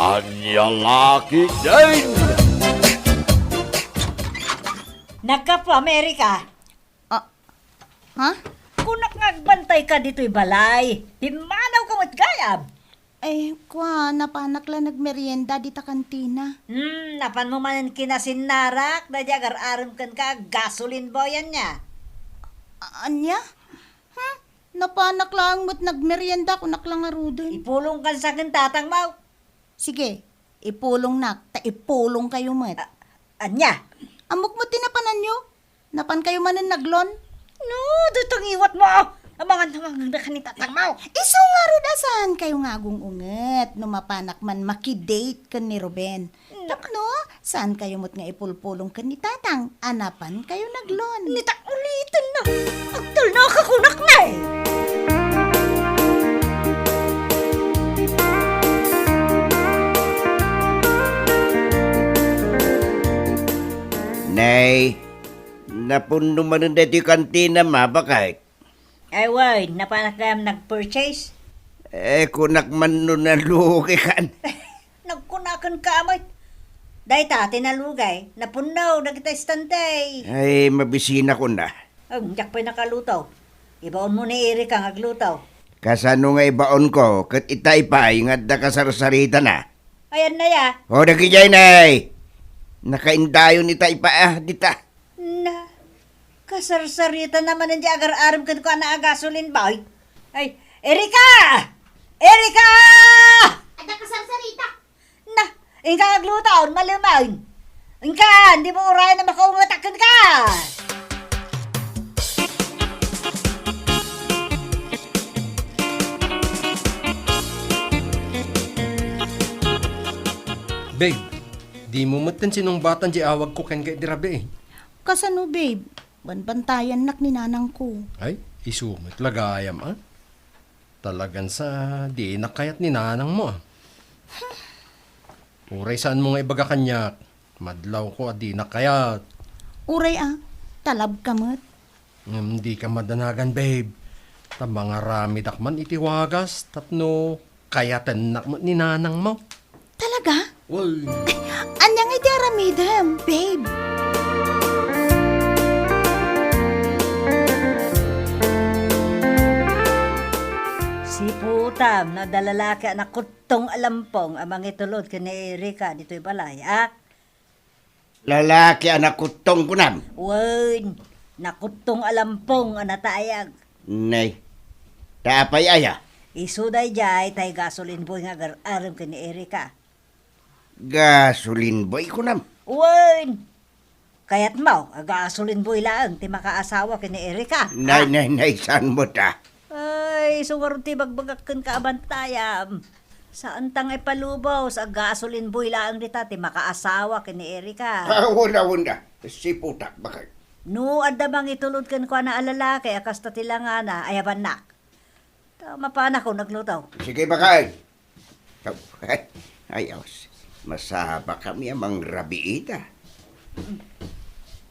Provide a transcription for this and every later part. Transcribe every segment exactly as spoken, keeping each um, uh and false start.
Ania la ketdin? Naggapu, Amerika. Ah, ha? Kunak nga agbantayka ditoy balay. Pimmanaw ka met gayam. Eh, kua, napanak la nagmerienda dita kantina. Hmm, napanmo manen kinasinnarak, daydi agar-arem kenka, gasoline boy ania. A-, ania? Hmm? Napanak laeng met nagmerienda, kunak la ngaruden. Ipulongkan sa ken tatangmo. Sige, ipulongnak, ta ipulongkayo met. A-, ania? Ammok met ti napananyo. Napankayo manen naglon. No, daytoy ngiwatmo. Amangan, amangan, daka ni tatangmo. Isu ngarud a saankayo nga agung-unget no mapanak man makidate ken ni Ruben. Tapno, saankayo met nga ipulpulong ken ni Tatang a napankayo naglon. Nita, uliten na. Agtalna ka kunak na eh. Nay, napunno manen daytoy kantina, mabakek. Ay, wen, napanak gayam nag-purchase? Eh, kunak man no nalugikan. Nagkunaken ka, amoy. Dayta, ti nalugay, napunno, dagita estante. Ay, mabisina kuna. Ang, diak pay nakaluto. Ibaonmo ni Erika nga agluto. Kasano nga ibaonko, ket itay pay nga adda kasarsaritana? Ayan na ya. O, dagidiay, nay. Nakaindayon itay pay, ah, dita. Na, kasarsaritana manen di agar-arem kenkuana a gasoline boy. Ay, Erika! Erika! Adda kasarsarita. Na, inka agluto, malumaw. Inka, di mo urayan a makaungatak kenka. Babe, dimo metten sinungbatan di awagko kenka idi rabii. Kasano, babe? Banbantayannak ni nanangko. Ay, isu met la gayam, a. Talagan sa, dinak kayat ni nanangmo, a. Uray saanmo nga ibaga kaniak, madlawko a dinak kayat. Uray, a, talabka met. Ngem dika madanagan, babe. Ta mangaramidak man iti wagas tapno kayatennak met ni nanangmo. Talaga? Well, ania ngay ti aramidem, babe? Siputam no adda lalaki a nakuttong a lampong a mangitulod ken ni Erika ditoy balay, a? Lalaki a nakuttong, kunam? Wen, nakuttong a lampong a natayag. Nay, ta apay aya? Isu daydiay tay gasoline boy nga agar-arem ken ni Erika. Gasoline boy, kunam? Wen, kayatmo a gasoline boy laeng ti makaasawa ken ni Erika, Nay, a? Nay, nay, saanmo ta? Ay, isu ngarud ti ibagbagak kenka a bantayam. Saanta nga ipalubos a gasoline boy laeng dita ti makaasawa ken ni Erika. Awan, awan da. Siputak, bakay. No adda mangitulod kenkuana a lalaki a kasta ti langana, ayabannak. Ta mapanakon agluto. Sige, bakay. Ay, awas. Masapakami a mangrabiita.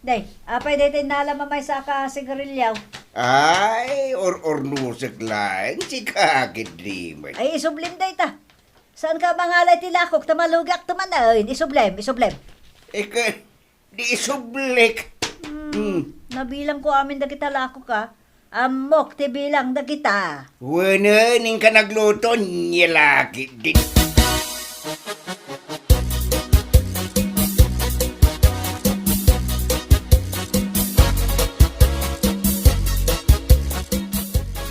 Day, apay daytoy nala mamaysa a sigarilyo? Ay, or-ornusek laeng, sika ketdi met. Ay, isublem dayta. Saanka mangalay ti lakok, ta malugiak ti manen. Isublem, isublem. Ika, di isublik. Hmm, Hmm. Nabilangko amin dagita lakok, a. Ammok ti bilang dagita. Wen, inka nagluto, nia la ketdi.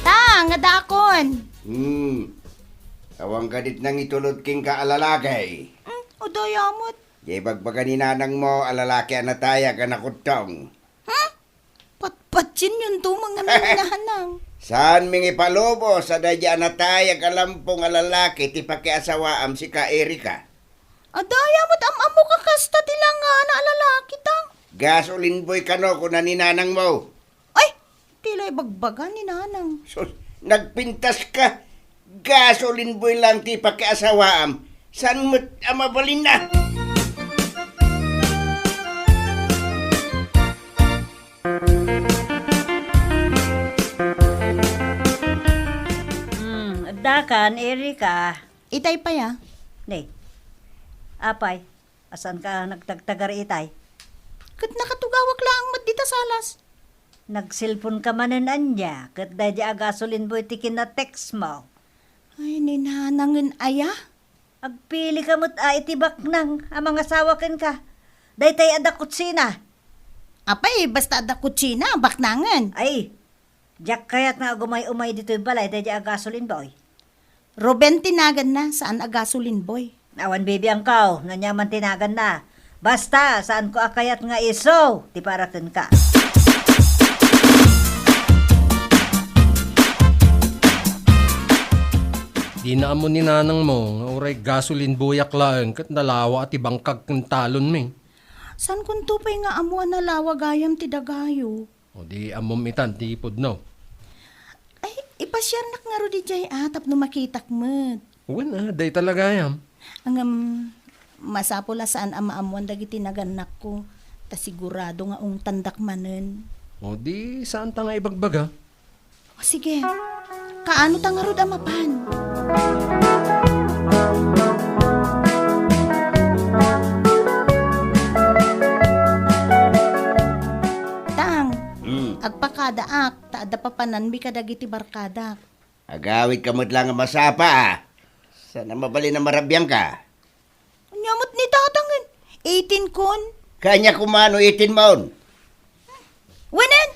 Ta, nga dakon. Hmm. Awan kadit nangitulod kenka a lalaki. Hmm, adda met. Diay ibagbaga ni nanangmo a lalaki a natayag a nakuttong. Hmm? Patpatsennyon to, mga nanang. Saanmi nga ipalubos a daydi a natayag a lampong a lalaki ti pakiasawaam, sika, Erika? Adda met, am-ammok a kasta ti langana a lalaki ta. Gasoline boy kano, kuna ni nanangmo. Ay, ti la ibagbaga ni nanang. Sus, nagpintas ka. Gasoline boy lang ti pakiasawaam. Saan met a mabalinna? Hmm, adda kan, Erika. Itay pay, a. Ne. Apay, a saanka a nagtagtagar itay? Ket nakatugawak laeng met dita salas. Nagselponka manen ania, ket daydi a gasoline boy ti kina-text mo. Ay, ni nanangen aya? Agpilika met a iti baknang a mangasawa kenka. Daytay adda kutsina. Apay, basta adda kutsina, baknangen. Ay, diak kayat nga agumay-umay ditoy balay daydi a gasoline boy. Ruben ti naganna, saan a gasoline boy. Awan bibiangko, no ania man ti naganna. Basta, saanko a kayat nga isu ti para kenka. Dina ammo ni nanangmo nga uray gasoline boyak laeng ket nalawa ti bangkag ken talonmi. Saankonto pay nga ammo a nalawa gayam ti dagayo. O di ammom itan ti pudno. Ay, ipasiarnak ngarud idiay a tapno makitak met. Wen a, dayta la gayam. Ngem, masapul a saan a maammoan dagiti nagannakko, ta sigurado nga ungtandak manen. O di, saanta nga ibagbaga? O sige, kaano ta ngarud a mapan? Tang, Hmm. agpakadaak, ta adda papananmi kadagiti barkadak. Agawidka met la nga masapa, a. Saan a mabalin a marabiangka? Ania met ni tatang, eighteen kon? Kanya kumano eighteen maon? Wenen?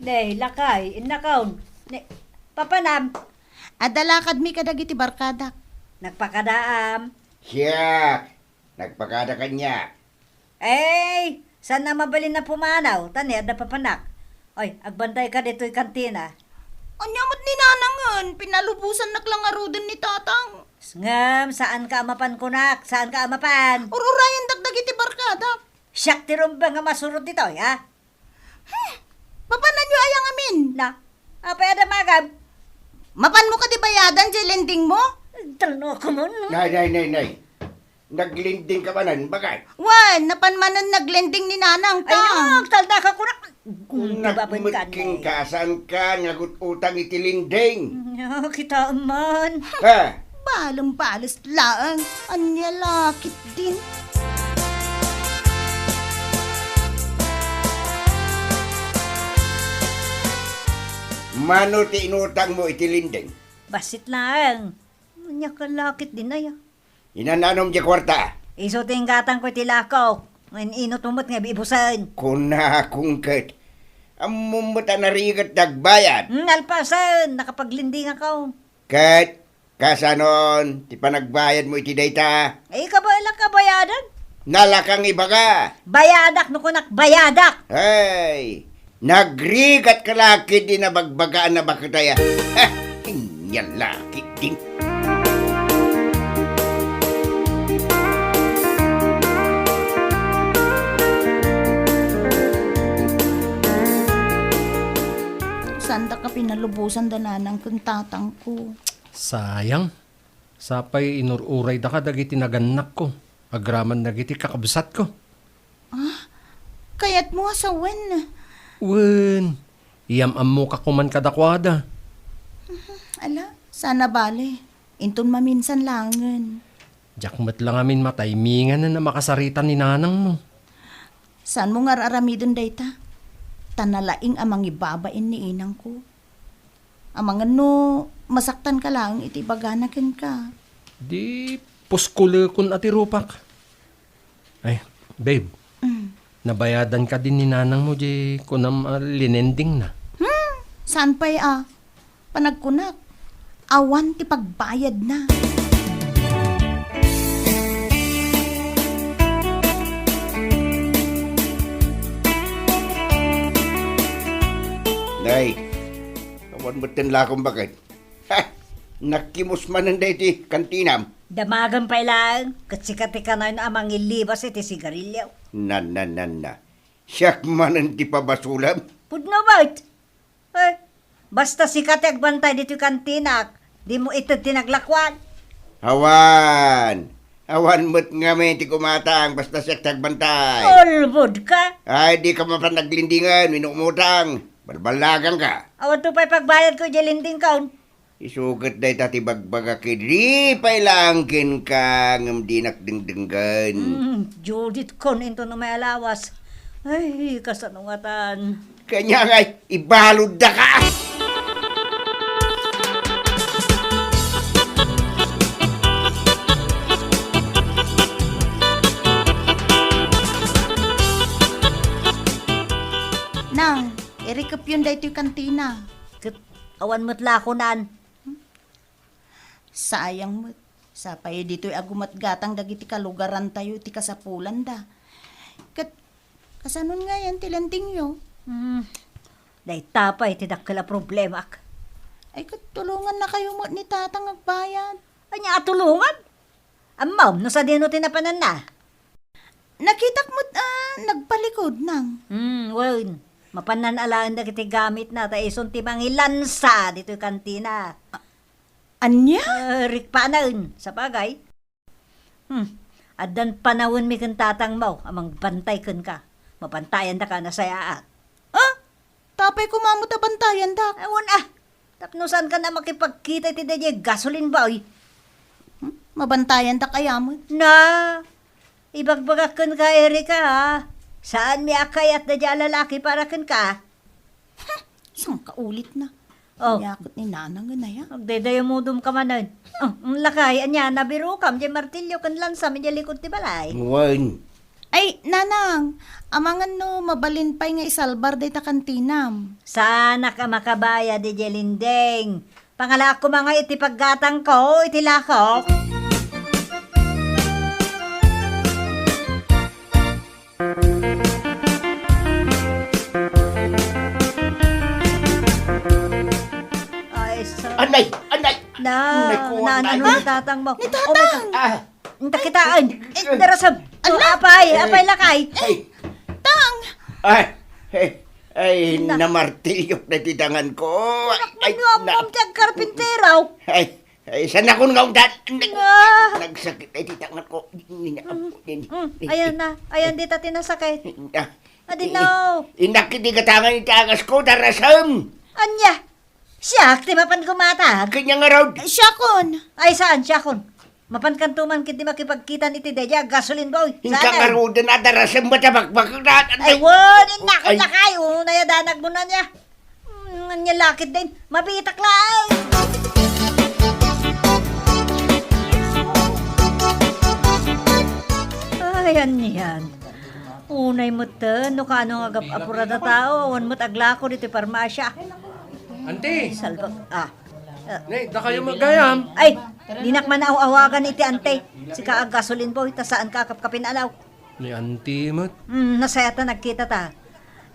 Nay, lakay, innakon. Ne, papanam. Adda lakadmi kadagiti barkadak. Nagpakadaam. Siak, nagpakada kaniak. Ay, saan a mabalin a pumanaw, ta ni adda papanak. Oy, agbantayka ditoy kantina. Ania met ni nanangen, pinalubosannak la ngaruden ni tatang. Ngem, saanka a mapan kunak, saanka a mapan. Ur-urayendak dagiti barkadak. Siak ti rumbeng nga masurot ditoy, ha? Hmm, papananyo aya ngamin? Na, apay a damagam? Mapanmo kadi bayadan diay lendingmo? Talno ka man. Nay, nay, nay, nay. Naglendingka manen, baket? Wen, napan manen naglending ni nanang ta. Ay, no, agtalna ka kunak. Kunak met kenka, saanka nga agut-utang iti lending? Nya, kitaem man. Ha? Balem-bales laeng, ania la ketdin? Mano ti inutangmo iti lending? Bassit laeng. Ania ka la ketdin aya? Inananom diay kuarta? Isu ti inggatangko iti lako. Ngem inutmo met nga ibusen. Kunakon ket, ammom met a narigat ti agbayad. Hmm, nalpasen, nakapaglendingakon. Ket, kasanon ti panagbayadmo iti dayta? Ay, kabaelak a bayadan. Nalakang ibaga. Bayadak, no kunak, bayadak. Ay, nagrigat ka la ketdi nabagbagaan a baket aya. Ha, ania la ketdin. Saandak a pinalubosan da nanang ken tatangko. Sayang. Sapay inur-uraydaka dagiti nagannakko, agraman dagiti kakabsatko. Ah, kayatmo a sawen? Wen, iyam-ammoka koman kadakuada. Mhm, ala, saan a bale. Inton maminsan laengen. Diak met la ngamin matayminganen a makasarita ni nanangmo. Saanmo nga ar-aramiden dayta? Ta nalaing a mangibabain ni inangko. Amangan no masaktanka laeng iti ibagana kenka. Di puskulekon a ti rupak. Ay, babe, Mm. nabayadan kadi ni nanangmo di kunam a linendingna? Hmm, saan pay a? Panagkunak, awan ti pagbayadna. Nay, awan metten lakon baket. Ha! Nakimus manen daydi kantinam. Damagem pay laeng, ket sika ti kanayon a mangilibas iti sigarilio. Nan, nan, nan, na. Siak manen ti pabasolem. Pudno met. Eh, basta sika ti agbantay ditoy kantinak, dimo ited ti naglakuan. Awan. Awan met ngamin ti kumatang, basta siak ti agbantay. Ulbodka. Ay, dika mapan naglendingen, wenno umutang. Balballagangka. Awan to pay pagbayadko idiay lendingkon. Isu ket dayta ti bagbaga ket di pay laeng kenka ngem dinak dengdenggen. Hmm, Judith kon inton umay a lawas. Ay, kasano ngatan? Kanya nga, ibaludda ka! Nang, irikepyon daytoy kantina. Ket awan met lakonan. Sayang met. Sapay ditoy a gumatgatang dagiti kalugarantayo iti kasapulanda. Ket, kasanon ngayen ti lendingyo? Hmm. Dayta pay ti dakkel a problemak. Ay, ket tulongannakayo met ni Tatang agbayad. Ania a tulongan? Ammom no sadino ti napananna? Nakitak met a nagpalikod, Nang. Hmm, wen. Mapannan alaen dagiti gamitna ta isun ti mangilansa ditoy kantina. A-, ania? Eh, rikpanen, sapagay. Hmm, addan panawenmi ken tatangmo a mangbantay kenka. Mabantayandaka a nasayaat. Ah? Tapay koma met a bantayandak? Awan ah. Tapno saankan a makipagkita iti daydiay gasoline boy. Hmm? Mabantayandak aya met? Na, ibagbagak kenka, Erika, ha? Saanmi a kayat daydiay a lalaki para kenka. Hmm, sangkaulitna. Oh. Ania ket ni Nanang ngarud aya? Agdaydayumodom ka manen. Oh, mm, lakay, ania, nabirokam diay martilyo ken lansam idiay likod ti balay? Wen. Ay, Nanang, amangan no mabalin pay nga isalbar dayta kantinam. Saanak a makabayad idiay lending. Pangalaak koma nga iti paggatangko iti lakok. Ay, so Anay! Anay! Na, Anay ko, na, anay! Nanu ni tatangmo? Ni Tatang! Oh my God. Ah! Anta kitaan. Eh, darasem. Ala! Apay, eh, apay lakay. Ay. Tang! Ay, ay, ay, na- namartilyok na ti dangan ko. Ay, anak, ay, manu, na- ammom ti agkarpintero. Ay, ay, saan ako nga ungdan? Nag-, ah, nagsakit ay ti dangan ko. Mm, mm, ayan na. Ayan dita ti nasakit. Ah. Adi no. Innak iti gatangan iti angas ko, darasem. Anya? Siak ti mapan gumatag. Kanya ngarud. Siakon. Ay, saan, siakon? Mapankanto man ket ti makipagkitan iti daydiay a gasoline boy. Inka ngaruden a darasem met a bakbakek na. Ay, wen, innak, ay, lakay, unay a danagmo na niya. Mm, anya lakit din. Mabitak laeng. Ay, anian. Unay met ten, no kaano nga agap-apurada tao, awan met aglako ditoy parmasya. Auntie! Salbag, ah. Ah. Ne, dakayo met gayam. Ay, dinak man aw-awagan iti auntie. Sika a gasoline boy, ta saanka a kapkapin alaw. Ni auntie met. Hmm, nasayat a nagkitata.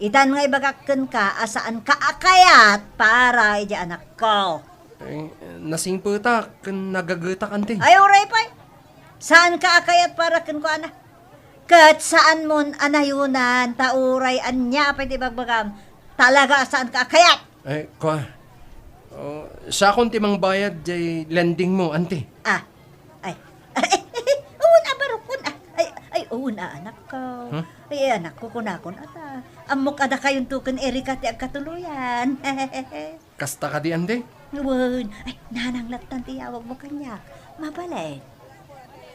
Itan nga ibagak kenka a saanka a kayat para iti anakko. Eh, nasingpetak ken nagagetak, auntie. Ay, uray pay. Saanka a kayat para kenkuana. Ket saanmon a nayonan, ta uray ania pay ti ibagbagam, talaga a saanka a kayat. Ay, kua. Oh, siakon ti mangbayad jay lending mo, auntie. Ah, ay. Ay, ay, ay, ay, awan a barukon, ah. Ay, ay, awan a anakko. Huh? Ay, ay, anakko, kunakon, ata. Ammok a dakayonto ken Erika ti agkatuloyan. Kasta kadi, auntie? Wen. Ay, nanang lattan ti iyawagmo kaniak. Mabalin.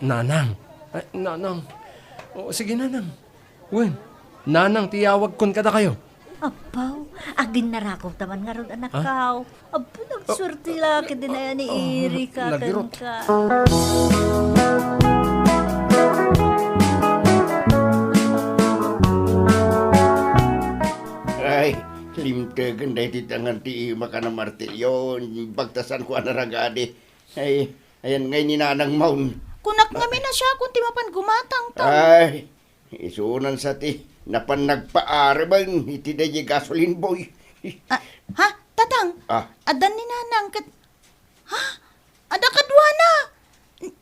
Nanang? Ay, nanang. O, sige, nanang. Wen, nanang ti iyawagkon kadakayo. Apaw, aginnarakowta man ngarud, anakkaw. Ha? Apo, nagsuerte la ket dinaya ni Erika kenka. Ay, limtegen daytoy dangan ti imak a namartilyo, bagtasan ko a naragadi. Ay, ayan ngay ni nanang maun. Kunak ngamin a siakon ti mapan gumatang, Tang. Ay, isunansa ti napan nagpaareben iti daydiay gasoline boy. Ah, ha? Tatang? Ah. Addan ni nanang ket, ha? Adda kaduana? N-,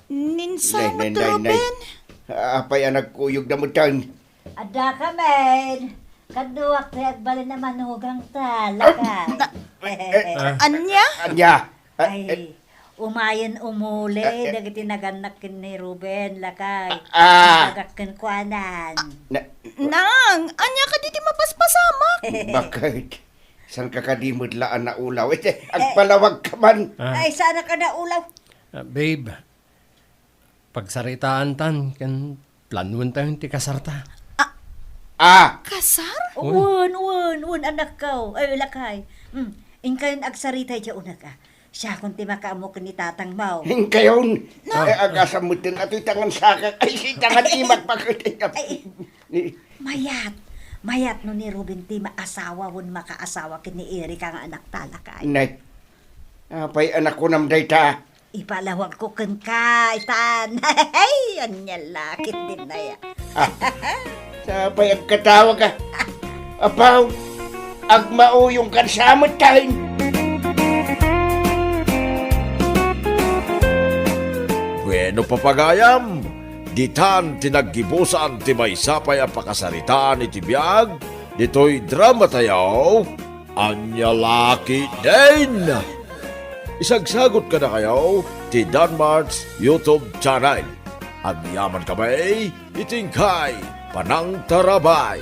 ninsa met, Ruben? Apay a nagkuyogda met, Tang? Adda kamin. Kaduak ti agbalin a manugang ta, lakay. Na-, eh, ania? Ania? Ay, umayen umuli dagiti nagannak ken ni Ruben, lakay. Ah. Ibagak kenkuanan. Nang, ania kadi ti mapaspasamak? Bakit? Saan ka kadi met la a naulaw? Iti, agpalawag ka man. Ah. Ay, saan ka naulaw? Ah, babe, pagsaritaantan ken planuan tayo ti kasarta. Ah. Ah! Kasar? Uy. Wen, wen, wen, anak ko. Ay, lakay. Hmm, inkayon agsarita idiay uneg, ah. Siakon ti makaammo ken ni tatang mo. Inkayon. No. Ay, agasam metten atoy tangan sakak. Ay, si tangan imak pa ket. Ay, mayat. Mayat no ni Ruben ti maasawa wen makaasawa ken ni Erika nga anak ta, lakay. Nay. Apay a nakunam dayta? Ipalawag ko kenka, itan. Ay, ania la ketdin aya. Ah, sapay agkatawag, ah. Apaw, agmauyong kan sa met tayo. Bueno, papagayam, ditan ti naggibusan ti maysa pay a pakasaritaan iti biag ditoy drama tayo. Ania la ketdin? Isagsagot kadakayo ti Danmart's YouTube channel. Agyaman kami iti inkay panangtarabay.